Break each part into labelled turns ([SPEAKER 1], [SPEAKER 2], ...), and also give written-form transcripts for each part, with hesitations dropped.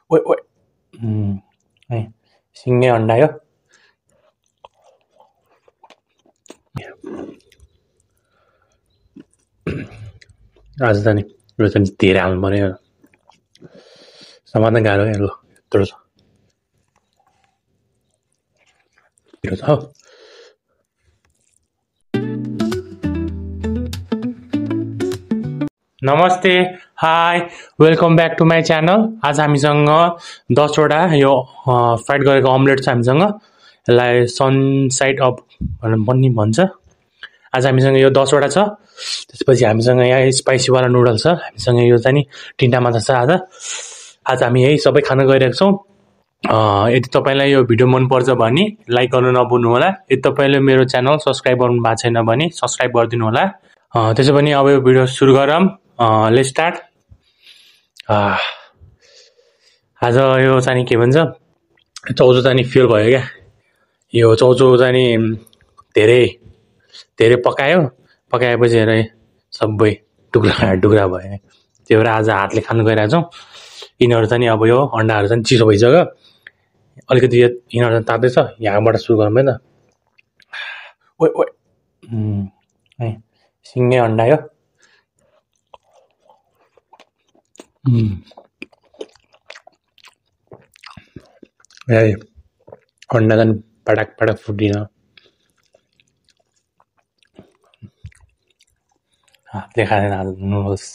[SPEAKER 1] ओइ ओइ है सिङ्गे अन्डा यो आज त नि यो त धेरै हाल्नु पर्यो समात्न गाह्रो क्या ल यत्रो छ यो छ नमस्ते hi welcome back to my channel आज हामीसँग 10वटा यो फ्राइड गरेको अमलेट छ हामीसँग यसलाई सनसाइड अप भनेर पनि भन्छ आज हामीसँग यो 10वटा छ त्यसपछि हामीसँग यहाँ स्पाइसीवाला नुडल्स छ हामीसँग यो चाहिँ नि तिनवटा मात्र छ आज हामी यही सबै खान गइरहेको छौँ यदि तपाईँलाई यो भिडियो मनपर्छ भने लाइक गर्न नभुल्नु होला यदि तपाईँले मेरो च्यानल सब्सक्राइब गर्नु भएको छैन भने सब्सक्राइब गरिदिनु होला त्यसो भने अब यो भिडियो सुरु गरौँ लेट्स स्टार्ट आज यो चाहिँ के भन्छ चाउचाउ चाहिँ फेल भयो क्या यो चाउचाउ चाहिँ धेरै पकाएपछि हेर सबै टुक्रा भयो त्यही भएर आज हातले खानु गइरहेको छौँ यिनीहरू चाहिँ अब यो अन्डाहरू चाहिँ चिसो भइसक्यो अलिकति यिनीहरू चाहिँ तातै छ यहाँबाट सुरु गरौँ है त ओइ ओइ है सिङ्गे अन्डा यो अन्डा झन् पटाक फुटिन हातले खाँदैन आज नुडल्स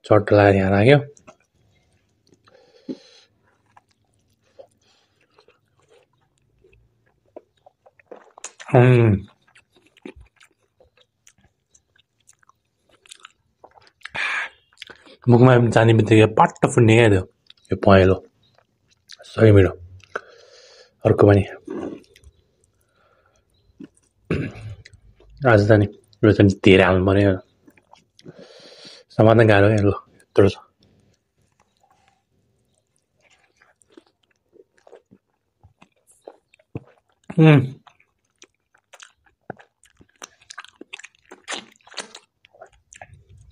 [SPEAKER 1] चट्ट लागेर यहाँ लाग्यो मुखमा जाने बित्तिकै पट्ट फुट्ने क्या यो पहेँलो सही मिठो अर्को पनि आज त नि यो चाहिँ धेरै हाल्नु पर्यो समात्न गाह्रो क्या ल यत्रो छ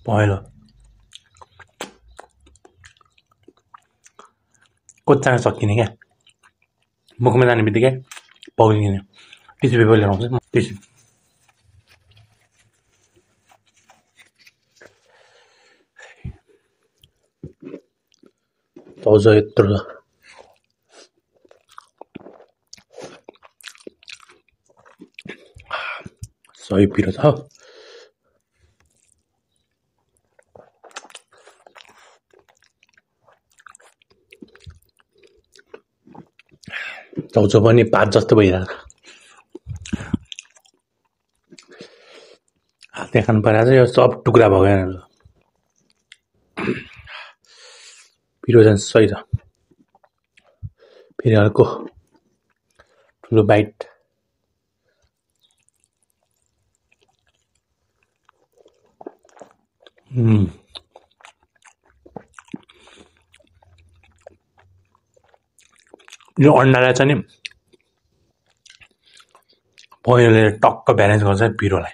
[SPEAKER 1] पहेँलो कोच्चान सकिने क्या मुखमा जाने बित्तिकै पग्लिने टिस्यु पेपर लिएर आउँछ टिस्यु चाउचाउ यत्रो छ सही पिरो छ चाउचाउ पनि पात जस्तो भइरहेको हातले खानु परेको छ यो सब टुक्रा भयो पिरो चाहिँ सही छ फेरि अर्को ठुलो बाइट यो अन्डालाई चाहिँ नि पहेँलोले टक्क ब्यालेन्स गर्छ पिरोलाई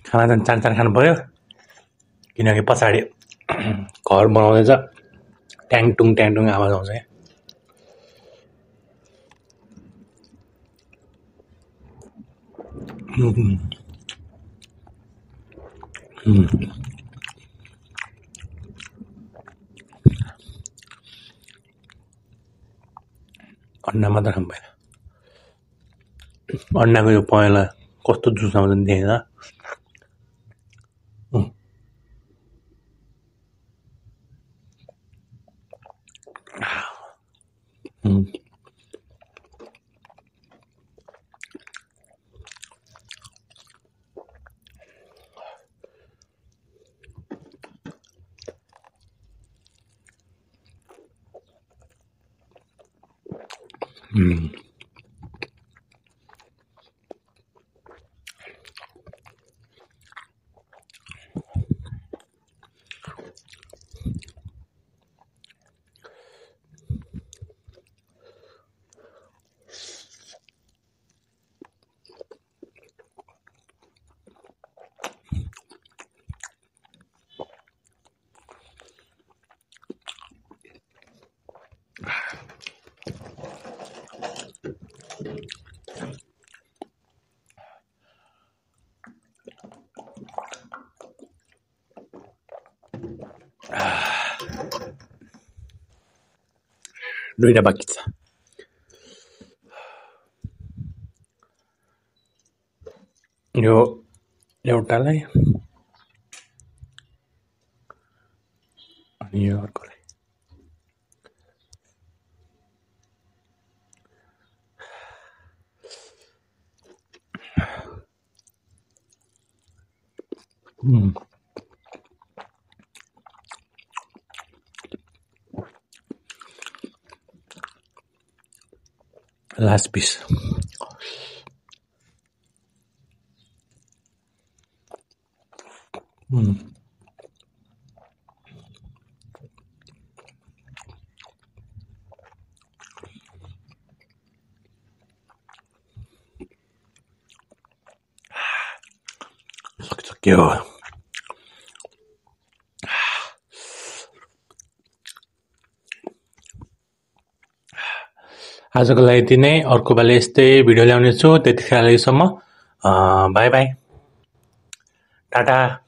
[SPEAKER 1] खाना चाहिँ चाँड खानु पर्यो किनकि पछाडि घर बनाउँदैछ ट्याङटुङ आवाज आउँछ क्या अन्डा मात्र खानु भएन अन्डाको यो पहेँलो कस्तो जुस आउँछ नि देखेर दुईटा बाँकी छ। यो एउटालाई अनि यो अर्कोलाई। Last piece. सक्यो। आजको लागि यति नै। अर्को पालि यस्तै भिडियो ल्याउने छु। त्यतिखेरसम्म बाई बाई, टाटा।